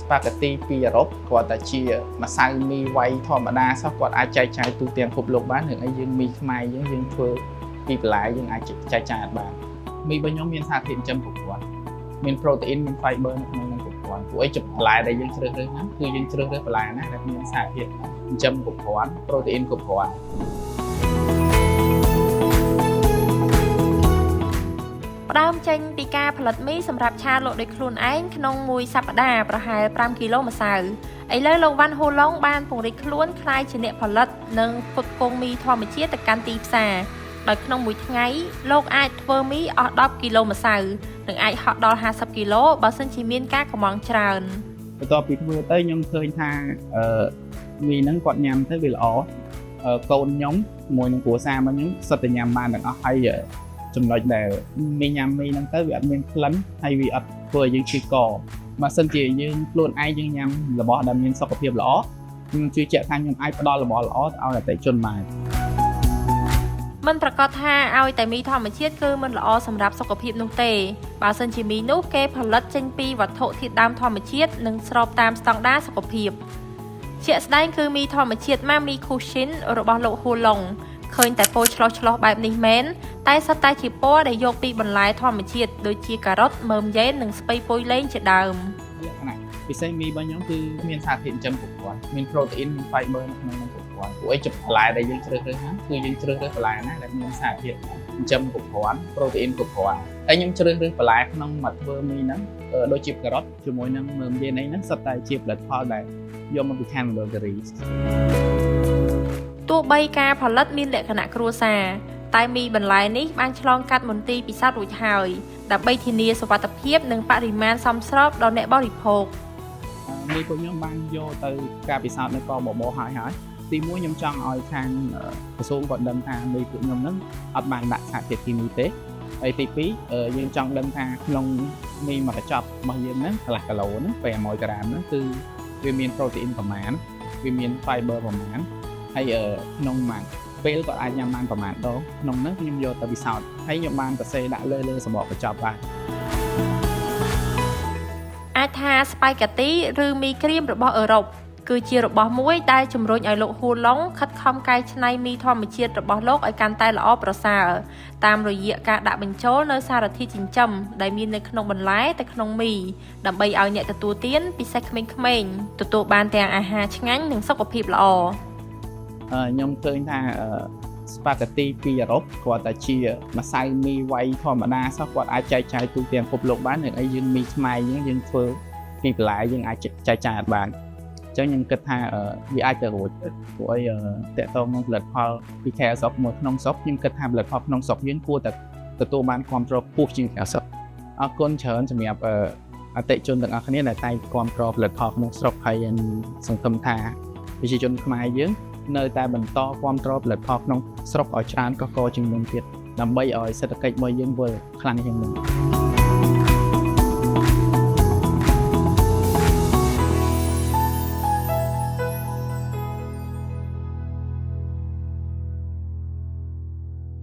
ស្ប៉ាហ្គាទីពីអឺរ៉ុបគ្រាន់តែជាម្សៅមីវៃធម្មតាសោះគាត់អាចចែកចាយទូទាំងពិភពលោកបានរឿងអីយើងមីខ្មែរយើងយើងធ្វើពីបន្លែយើងអាចចែកចាយអត់បានមីរបស់ខ្ញុំមានសារធាតុចិញ្ចឹមគ្រប់គ្រាន់មានប្រូតេអ៊ីនមាន fiber នៅក្នុងនឹងគ្រប់គ្រាន់ពួកអីចំបន្លែដែលយើងជ្រើសរើសហ្នឹងគឺយើងជ្រើសរើសបន្លែណាដែលមានសារធាតុចិញ្ចឹមគ្រប់គ្រាន់ប្រូតេអ៊ីនគ្រប់គ្រាន់ ផ្ដើមចេញពីការផលិតមីសម្រាប់ឆាលក់ដោយខ្លួនឯងក្នុងមួយសប្តាហ៍ប្រហែល5គីឡូម្សៅឥឡូវលោកវ៉ាន់ហ៊ូឡុងបានពង្រីកខ្លួនក្លាយជាអ្នកផលិតនិងផ្គត់ផ្គង់មីធម្មជាតិទៅកាន់ទីផ្សារដោយក្នុងមួយថ្ងៃលោកអាចធ្វើមីអស់10គីឡូម្សៅនិងអាចហក់ដល់50គីឡូបើសិនជាមានការកម្ម៉ង់ច្រើន បន្ទាប់ពីធ្វើទៅខ្ញុំឃើញថាអឺមីហ្នឹងគាត់ញ៉ាំទៅវាល្អកូនខ្ញុំមួយនឹងគ្រួសាររបស់ខ្ញុំសុទ្ធតែញ៉ាំបានទាំងអស់ហើយចំណុចដែលមីញ៉ាំមីហ្នឹងទៅវាអត់មានក្លិនហើយវាអត់ធ្វើឲ្យយើងឈឺកបើសិនជាយើងខ្លួនឯងយើងញ៉ាំរបស់ដែលមានសុខភាពល្អខ្ញុំជឿជាក់ថាខ្ញុំអាចផ្ដល់របស់ល្អទៅឲ្យអតិថិជនបាន មិនប្រកាសថាឲ្យតែមីធម្មជាតិគឺមិនល្អសម្រាប់សុខភាពនោះទេបើសិនជាមីនោះគេផលិតចេញពីវត្ថុធាតុដើមធម្មជាតិនិងស្របតាមស្តង់ដារសុខភាពជាក់ស្ដែងគឺមីធម្មជាតិម៉ាមីគូស៊ីនរបស់លោកហ៊ូឡុងឃើញតែពណ៌ឆ្លោះឆ្លោះបែបនេះមែនតែសុទ្ធតែជាពណ៌ដែលយកពីបន្លែធម្មជាតិដូចជាការ៉ុតមើមយ៉េននិងស្ពៃពុយលេងជាដើម លក្ខណៈពិសេសមីរបស់ខ្ញុំគឺមានសារធាតុចិញ្ចឹមគ្រប់គ្រាន់មានប្រូតេអ៊ីនមាន fiber នៅក្នុងនឹងគ្រប់គ្រាន់ពួកអីចំបន្លែដែលយើងជ្រើសរើសហ្នឹងគឺយើងជ្រើសរើសបន្លែណាដែលមានសារធាតុចិញ្ចឹមគ្រប់គ្រាន់ប្រូតេអ៊ីនគ្រប់គ្រាន់ហើយខ្ញុំជ្រើសរើសបន្លែក្នុងមកធ្វើមីហ្នឹងដូចជាការ៉ុតជាមួយនឹងមើមយ៉េនអីហ្នឹងសុទ្ធតែជាផលិតផលដែលយកមកពីខាងមណ្ឌលគិរី ទោះបីការផលិតមានលក្ខណៈគ្រួសារតែមីបន្លែនេះបានឆ្លងកាត់មន្ទីរពិសោធន៍រួចហើយដើម្បីធានាសុវត្ថិភាពនិងបរិមាណសមស្របដល់អ្នកបរិភោគ មីពួកខ្ញុំបានយកទៅការពិសោធន៍នៅកបបហើយហើយទីមួយខ្ញុំចង់ឲ្យខាងក្រសួងគាត់ដឹងថាមីពួកខ្ញុំហ្នឹងអត់បានដាក់សារធាតុគីមីទេហើយទី2យើងចង់ដឹងថាក្នុងមីមួយកញ្ចប់របស់យើងហ្នឹងកន្លះគីឡូហ្នឹង500ក្រាមហ្នឹងគឺវាមានប្រូតេអ៊ីនប្រមាណវាមាន fiber ប្រមាណហើយក្នុងមួយពេលគាត់អាចញ៉ាំបានប្រមាណដងក្នុងហ្នឹងខ្ញុំយកទៅពិសោធន៍ហើយខ្ញុំបានសរសេរដាក់លើលើសំបកកញ្ចប់បាន អាចថាស្ប៉ាហ្គាទីឬមីក្រៀមរបស់អឺរ៉ុបគឺជារបស់មួយដែលជំរុញឲ្យលោកហ៊ូឡុងខិតខំកែច្នៃមីធម្មជាតិរបស់លោកឲ្យកាន់តែល្អប្រសើរតាមរយៈការដាក់បញ្ចូលនៅសារធាតុចិញ្ចឹមដែលមាននៅក្នុងបន្លែទៅក្នុងមីដើម្បីឲ្យអ្នកទទួលទានពិសេសក្មេងៗទទួលបានទាំងអាហារឆ្ងាញ់និងសុខភាពល្អ ខ្ញុំឃើញថាស្ប៉ាហ្គាទីពីអឺរ៉ុបគ្រាន់តែជាម្សៅមីវៃធម្មតាសោះគាត់អាចចែកចាយទូទាំងពិភពលោកបានរឿងអីយើងមីខ្មែរយើងយើងធ្វើពីបន្លែយើងអាចចែកចាយអត់បានអញ្ចឹងខ្ញុំគិតថាវាអាចទៅរួចព្រោះអីតកតងនឹងផលិតផលពីក្រៅស្រុកមួយក្នុងស្រុកខ្ញុំគិតថាផលិតផលក្នុងស្រុកយើងគួរតែទទួលបានគាំទ្រខ្ពស់ជាងក្រៅស្រុកអរគុណច្រើនសម្រាប់អតិថិជនទាំងអស់គ្នាដែលតែងគាំទ្រផលិតផលក្នុងស្រុកហើយសង្ឃឹមថាប្រជាជនខ្មែរយើងនៅតែបន្តគាំទ្រផលិតផលក្នុងស្រុកឲ្យច្រើនកកកជាងមុនទៀតដើម្បីឲ្យសេដ្ឋកិច្ចរបស់យើងវិលខ្លាំងជាងមុន។